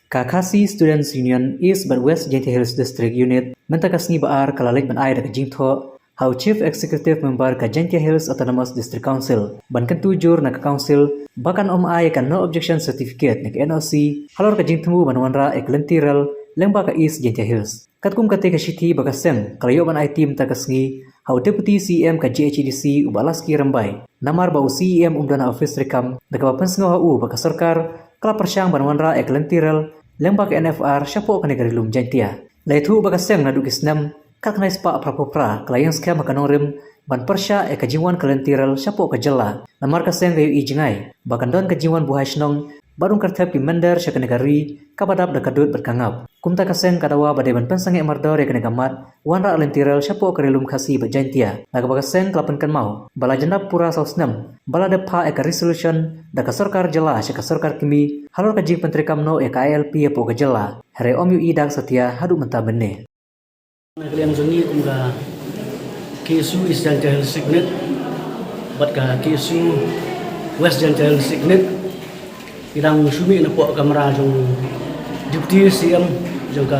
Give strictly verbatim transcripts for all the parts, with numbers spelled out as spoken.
Ka Khasi Students Union East bad West Jaintia Hills District Unit mynta ka sngi Ba-ar ka la leit ban ai da ka jingthoh ha u Chief Executive Member ka Jaintia Hills Autonomous District Council ban kyntu jur na ka Council ba kan ym ai ka No Objection Certificate ne ka N O C halor ka jingthmu ban wanrah ïa ka lynti rel lyngba ka East Jaintia Hills. Katkum kata ka shithi ba ka seng ka la ïoh ban aiti mynta ka sngi ha u Deputy C E M ka J H A D C u Bah Laskie Rymbai, namar ba u C E M um don ha office treikam, da kaba pynsngew ha u ba ka sorkar ka la pyrshang ban wanrah ïa ka lynti rel lyngba ka N F R shapoh kane ka Ri Lum Jaintia. La ïathuh ba ka seng naduh ki snem khatkhyndai spah phra phew phra ka la ïeng skhem ha ka nongrim ban pyrshah ïa ka jingwan ka lynti rel shapoh ka jylla, namar ka seng ka ïohi jngai ba kan don ka jingwan buhai shnong bad un kyrthep ki mynder sha kane ka ri kaba dap da ka dud bad ka ngap. Kumta ka seng ka dawa ba dei ban pynsangeh mardor ïa kane ka mat wanrah lynti rel shapoh ka Ri Lum Khasi bad Jaintia, na kaba ka seng ka la pynkynmaw ba la jan dap pura saw snem ba la dep phah ïa ka resolution da ka sorkar jylla sha ka sorkar kmie halor ka jingpyntreikam noh ïa ka I L P hapoh ka jylla, hynrei ym ïohi dak satia haduh mynta mynne. Na ka liang jong ngi kum ka K S U East Jaintia Hills District Unit bad ka K S U West Jaintia Hills District Unit, ngi dang shu mih napoh kamra jong Deputy C E M jong ka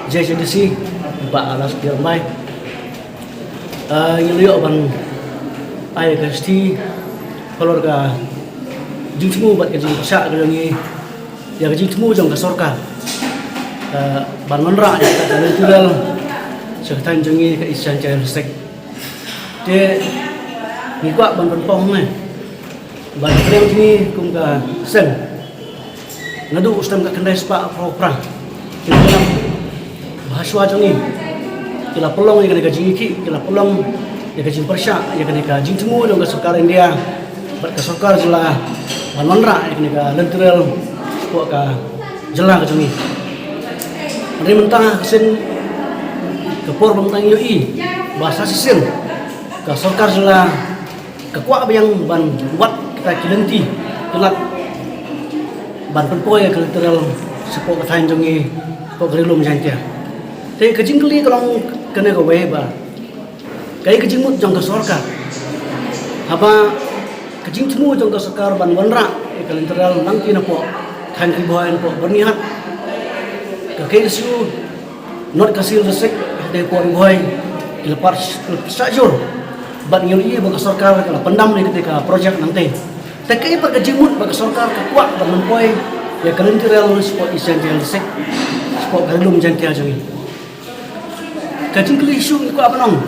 J H A D C, Bah Laskie Rymbai. Ah, ngi la ïoh ban ai ka shithi halor ka jingthmu bad ka jingpyrshah ka jong ngi ïa ka jingthmu jong ka sorkar, ah, ban wanrah ïa ka lynti rel sha ka thaiñ jong ngi ka East Jaintia Hills District. Te ngi kwah ban pynpaw hangne ba ka liang jong ngi kum ka seng naduh u snem khatkhyndai spah phra phew phra, ki nongïalam ba ha shuwa jong ngi ki la pynlong ïa kane ka jingïakhih, ki la pynlong ïa ka jingpyrshah ïa kane ka jingthmu jong ka sorkar India bad ka sorkar jylla ban wanrah ïa kane ka lynti rel shapoh ka jylla ka jong ngi. Hynrei mynta ka sien, ka por ba mynta ngi ïohi ba sa shisien ka sorkar jylla ka kwah biang ban wad kita ki lynti ki lad ban pynpoi ïa ka lynti rel shapoh ka thaiñ jong ngi, shapoh ka Ri Lum Jaintia. Te ka jingkylli ka long kane kawei ba kaei ka jingmut jong ka sorkar haba ka jingthmu jong ka sorkar ban wanrah ïa ka lynti rel nangta napoh thaiñ Ri Bhoi, napoh Byrnihat, ka K S U North Khasi Hills District, hynrei hapoh Ri Bhoi ki la pyrshah jur bad ngi ïohi ba ka sorkar ka la pyndam ïa kata ka project nangta. Te kaei pat ka jingmut ba ka sorkar ka kwah ban pynpoi ïa ka lynti rel shapoh East Jaintia Hills District, shapoh ka Ri Lum Jaintia jong ngi? Ka jingkylli shuh ngi kwah ban ong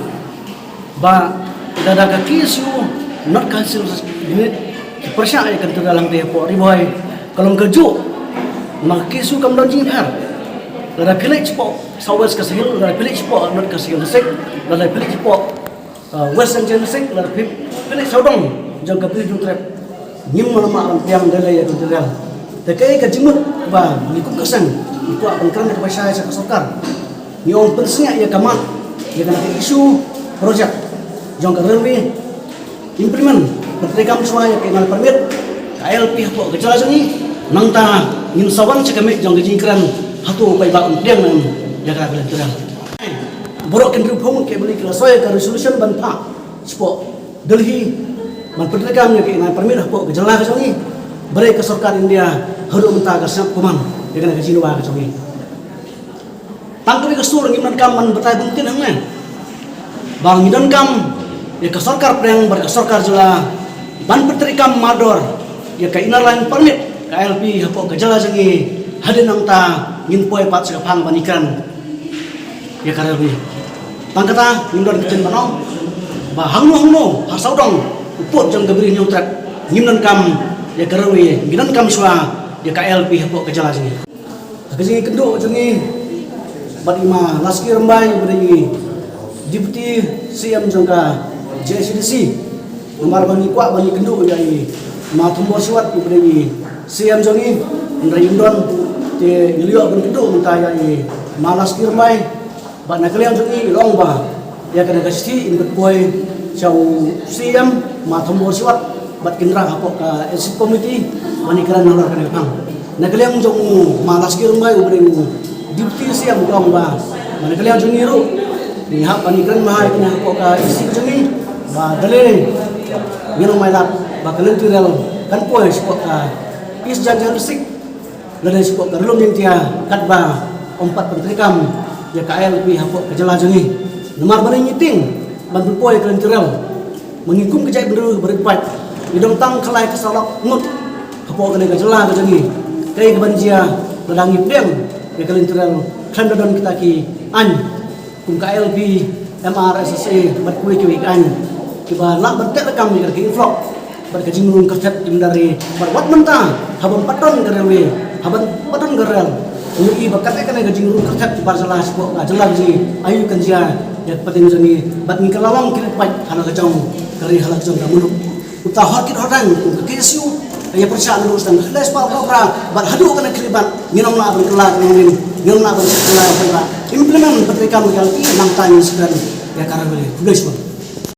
ba lada ka K S U North Khasi Hills Unit ki pyrshah ïa ka lynti rel hangta hapoh Ri Bhoi, ka long kajuh. Namar ka K S U kam don jingpher. Lada phi leit shapoh South West Khasi Hills, lada phi leit shapoh North Khasi Hills District, lada phi leit shapoh, uh, West Jaintia Hills District, lada phi, phi leit sawdong jong ka Bri Hynñiewtrep, ngim mano mah ban pdiang de lei ïa ka lynti rel. Te kaei ka jingmut ba ngi kum ka seng ngi kwah ban kren kaba shai sha ka sorkar? Ngi ong pynsngiat ïa ka mat ïa kane ka issue project jong ka railway, implement, pyntreikam shuwa ïa ka inner line permit, ka I L P hapoh ka jylla jong ngi. Nangta ngin sa wan sha ka miej jong ka jingkren hato u paidbah un pdiang ne em ïa ka lynti rel. Baroh ki hynriew phew ngut ki M L A ki la soi ïa ka resolution ban phah shapoh Delhi ban pyntreikam ïa ka inner line permit hapoh ka jylla ka jong ngi. Balei ka sorkar India haduh mynta ka sngap kumne ïa kane ka jingdawa ka jong ngi? Tang kawei ka sur ngim donkam ban batai bun ktien hangne ba ngi donkam ïa ka sorkar pdeng bad ka sorkar jylla ban pyntreikam mardor ïa ka inner line permit, ka I L P hapoh ka jylla jong ngi, hadien nangta ngin poi pat sha ka phang ban ïakren ïa ka railway. Tang kata ngim don ka ktien ban ong ba hangno hangno ha sawdong u pud jong ka Bri Hynñiewtrep ngim donkam ïa ka railway, ngi donkam shuwa ïa ka I L P hapoh ka jylla jong ngi. Ha ka jingïakynduh jong ngi bad i Ma Laskie Rymbai uba dei i Deputy C M jong ka J H A D C, namar ba ngi kwah ban ïakynduh ïa i Ma Thombor Shiwat uba dei i C M jong ngi, hynrei um don, te ngi la ïoh ban kynduh mynta ïa i Ma Laskie Rymbai. Bad na ka liang jong ngi ngi la ong ba ïa kane ka shithi in pynpoi sha u C M, Ma Thombor Shiwat, bad kin rah hapoh ka executive committee ban ïakren halor kane ka phang. Na ka liang jong u Ma Laskie Rymbai uba dei u Deputy C M u ong ba, ba na ka liang jong ngi ruh ngi hap ban ïakren bha ïa kane hapoh ka E C ka jong ngi ba da lei ngin ym ailad ba ka lynti rel kan poi shapoh ka East Jaintia Hills District. Lada shu ka rlum jingtia katba ym pat pyntreikam ïa ka I L P hapoh ka jylla jong ngi. Namar ba ngi tieng ban pynpoi ka lynti rel. Ma ngi kum ka jaitbynriew ba rit paid, ngi don tang ka lai ka salok ngut hapoh kane ka jylla ka jong ngi. Kaei kaban jia lada ngi pdiang ïa ka lynti rel khlem da don kita ki aiñ. Kum ka I L P, M R S S A bad kiwei kiwei ki aiñ kiba lah ban teh rakam ïa ka influx bad ka jingrung kyrthet jong ki Mynder, bad wat mynta haba ym pat don ka railway, haba ym pat don ka rel, ngi i ba katei kane ka jingrung kyrthet bar jylla shapoh ka jylla jong ngi, aïu kan jia ïa ka pateng jong ngi bad ngi ka la long ki rit paid ha la ka jong ka ri, ha la ka jong ka muluk. Uta hor kit hor rang kum ka K S U ka ïa pyrshah naduh sdang ka khyndai spah phew phra bad haduh kane ka khyllipmat ngin ym lah ban kylla ka nongrim, ngin ym lah ban kylla ka paidbah. Implement, pyntreikam ïa ka lynti, nangta ngin sdang ïa ka railway. Khublei shibun.